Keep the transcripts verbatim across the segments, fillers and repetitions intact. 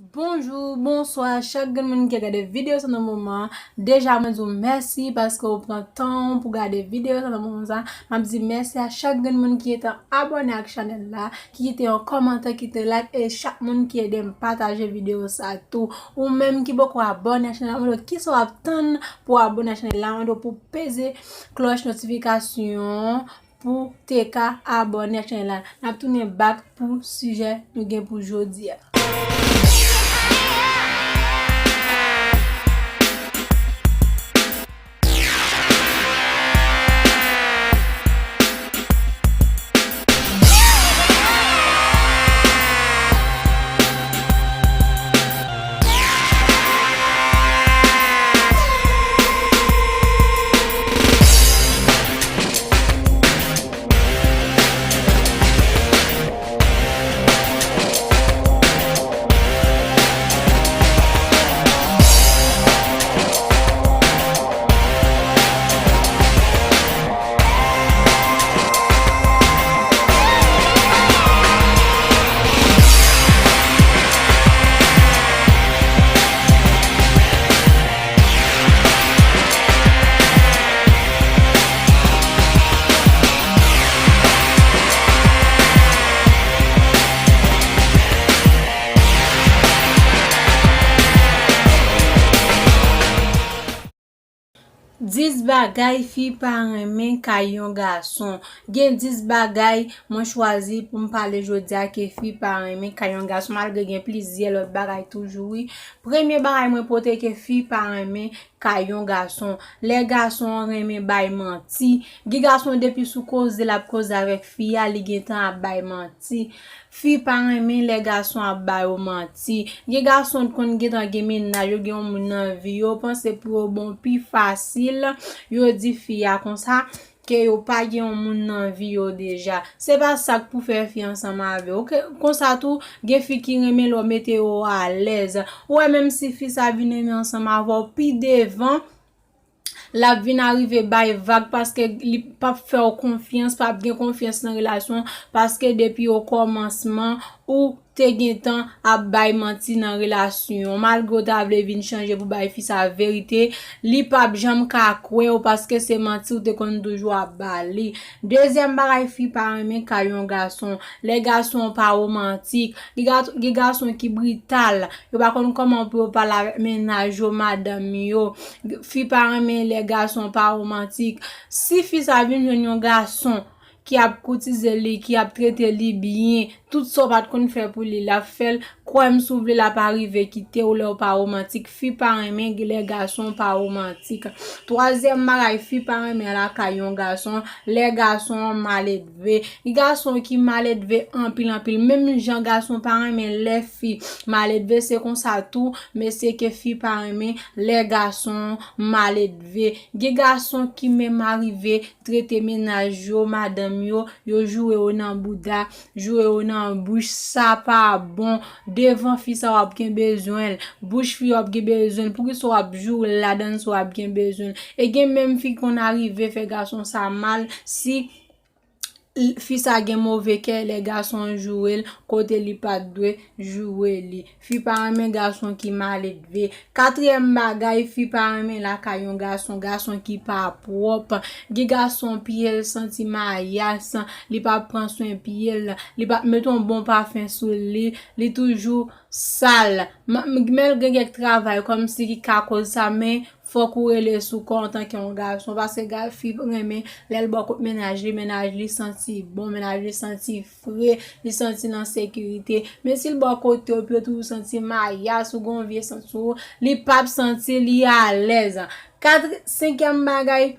Bonjou, bonswa, chak grenn moun ki ap gade videyo sa nan moman an. Deja, mwen di w mèsi paske w pran tan w pou gade videyo sa nan moman sa. M ap di mèsi a chak grenn moun ki gentan abòne ak chanèl la, ki kite yon kòmantè, kite like, e chak moun ki ede m pataje videyo sa tou. Ou menm ki poko abòne ak chanèl la, mwen di w kisa w ap tann pou w abòne ak chanèl la, mwen di w pou w peze klòch notifikasyon an pou te ka abòne ak chanèl la. N ap tounen back pou sijè nou gen pou jodi a. Dis bagay fi pa renmen kay yon gason. Gen dis bagay mwen chwazi pou m pale jodi a ke fi pa renmen kay yon gason, malgre gen plizyè lòt bagay toujou, wi. Premye bagay mwen pote ke fi pa renmen kay yon gason. Lè gason an renmen bay manti. Gen gason depi sou koze l ap koze avèk fi a, li gentan ap bay manti. Fi pa renmen lè gason ap ba yo manti. Gen gason konn gentan gen mennaj yo, gen yon moun nan vi yo, panse pou yo bon pi fasil, yo di fi a konsa ke yo pa gen yon moun nan vi yo deja. Se pa sa k pou fè fi ansanm avè w. Oke, konsa tou, gen fi ki renmen lè w mete yo alèz. Ou wè, menm si fi sa vin renmen ansanm avè w pi devan, l ap vin arive bay vag paske li p ap fè w konfyans, p ap gen konfyans nan relasyon, paske depi okòmansman, ou te gentan ap bay manti nan relasyon. Malgre w ta vle vin chanje pou bay fi sa verite, li p ap janm ka kwè w paske se manti w te konn toujou ap ba li. Dezyèm bagay, fi pa renmen kay yon gason. Lè gason pa womantik, gen ga-, gen gason ki brital, yo pa konn kòman pou yo pale avèk mennaj yo, madanm yo. Fi pa renmen lè gason pa womantik. Si fi sa vin jwenn yon gason ki ap koutize li, ki ap trete li byen, tout sa w pa t konn fè pou li, l ap fè l. Kwè m, si w vle, l ap arive kite w lè w pa womantik. Fi pa renmen lè gason pa womantik. Twazyèm bagay, fi pa renmen lakay yon gason, lè gason an maledve. Gen gason ki maledve anpil, anpil. Menm jan gason pa renmen lè fi maledve, se konsa tou, mesye, ke fi pa renmen lè gason maledve. Gen gason ki menm arive trete mennaj yo, madanm yo, yo joure yo nan bouda, joure yo nan bouch, sa pa bon. Devan fi sa w ap gen bezwen l, bouch fi w ap gen bezwen l, poukisa w ap joure l ladan l si w ap gen bezwen l? E gen menm fi ki konn arive fè gason sa mal, si l-, fi sa gen move kè, lè gason an joure l kote li pa t dwe joure li. Fi pa renmen gason ki maledve. Katriyèm bagay, fi pa renmen lakay yon gason, gason ki pa pwòp. Gen gason, pye l santi mayas, li pa pran swen pye l, li pa met yon bon pafen sou li, li toujou sal. M-, m-, men l gen kèk travay kòmsi ki ka koz sa, men fòk ou rele sou kò w antanke yon gason, paske ga-, fi renmen lè l bò kot mennaj li, mennaj li santi bon, mennaj li santi fre, li santi l an sekirite. Men si l bò kote w, epi w toujou santi mayas, ou gen yon vye sant sou ou, li p ap santi li alèz. Kat-, senkyèm bagay,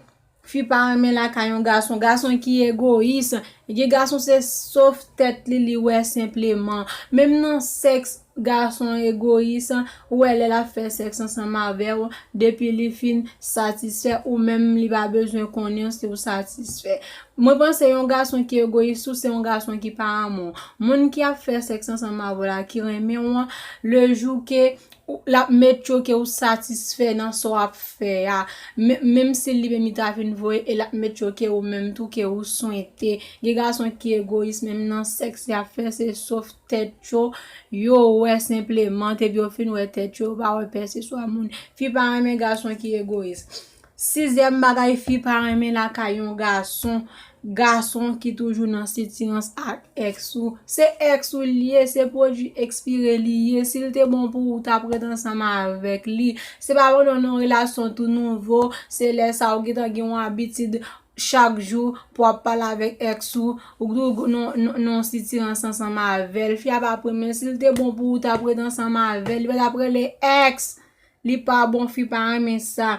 fi pa renmen lakay yon gason, gason ki egoyis. Gen gason se sof tèt li, li wè senpleman. Menm nan sèks, gason egoyis, ou wè lè l ap fè sèks ansanm avè w, depi li fin satisfè, ou menm li pa bezwen konnen si w satisfè. Mwen panse yon gason ki egoyis tou, se yon gason ki pa renmen w. Moun ki ap fè sèks ansanm avè w la, ki renmen w, le jou ke ou, l ap make sure ke ou satisfè nan sa w ap fè a. Men-, menm si li menm li ta fin voye, e l ap make sure ke ou menm tou, ke ou swente. Gason ki egoyis, menm nan sèks y ap fè, se sof tèt yo yo wè senpleman, epi yo fin wè tèt yo, yo pa wè pèse swa moun. Fi pa renmen gason ki egoyis. Sizyèm bagay, fi pa renmen lakay yon gason, gason ki toujou nan sitirans ak èks ou. Se èks ou li ye, se pwodui ekspire li ye. Si l te bon pou ou, w t ap ret ansanm avèk li. Se pa pandan w nan yon relasyon tou nouvo, se lè sa ou gentan gen yon abitid chak jou pou w ap pale avèk èks ou, ou tou nan, nan, nan sitirans ansanm avè l. Fi a p ap renmen, si l te bon pou ou, w t ap ret ansanm avè l. Li pa t ap rele èks. Li pa bon, fi pa renmen sa.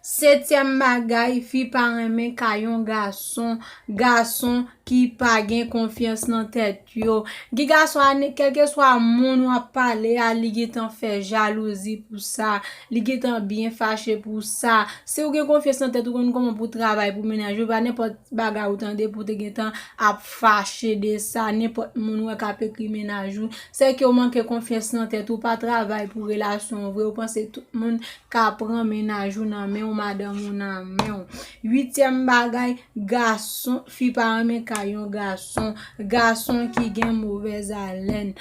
Setyèm bagay, fi pa renmen kay yon gason, gason ki pa gen konfyans nan tèt yo. Gen gason a, kèlkeswa moun w ap pale a, li gentan fè jalouzi pou sa, li gentan byen fache pou sa. Si w gen konfyans nan tèt ou, konn kòman pou w travay pou mennaj ou, pa nenpòt bagay ou tande pou w te gentan ap fache de sa, nenpòt moun wè k ap ekri mennaj ou. Se ke w manke konfyans nan tèt ou, pa travay pou relasyon w vre, ou panse tout moun ka pran mennaj ou nan men w, madanm ou nan men w. Uityèm bagay, gason, fi pa renmen kay yon gason, gason ki gen movèz alèn.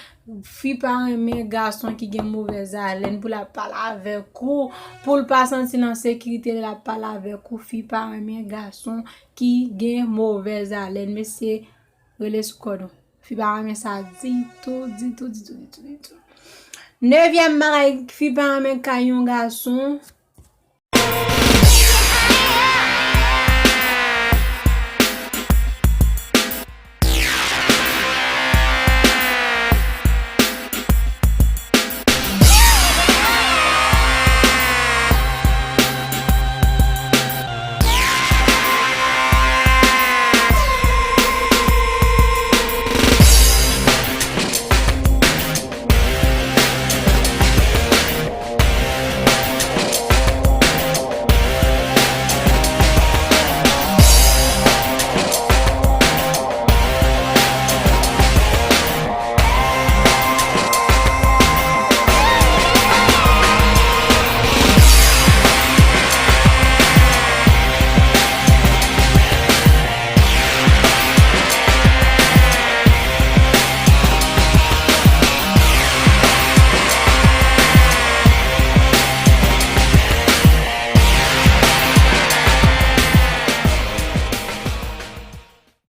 Fi pa renmen gason ki gen movèz alèn pou l ap pale avèk ou, pou l pa santi l an sekirite lè l ap pale avèk ou. Fi pa renmen gason ki gen movèz alèn. Mesye, rele sou kòd ou. Fi pa renmen sa ditou, ditou, ditou, ditou, ditou. Nevyèm bagay, fi pa renmen kay yon gason,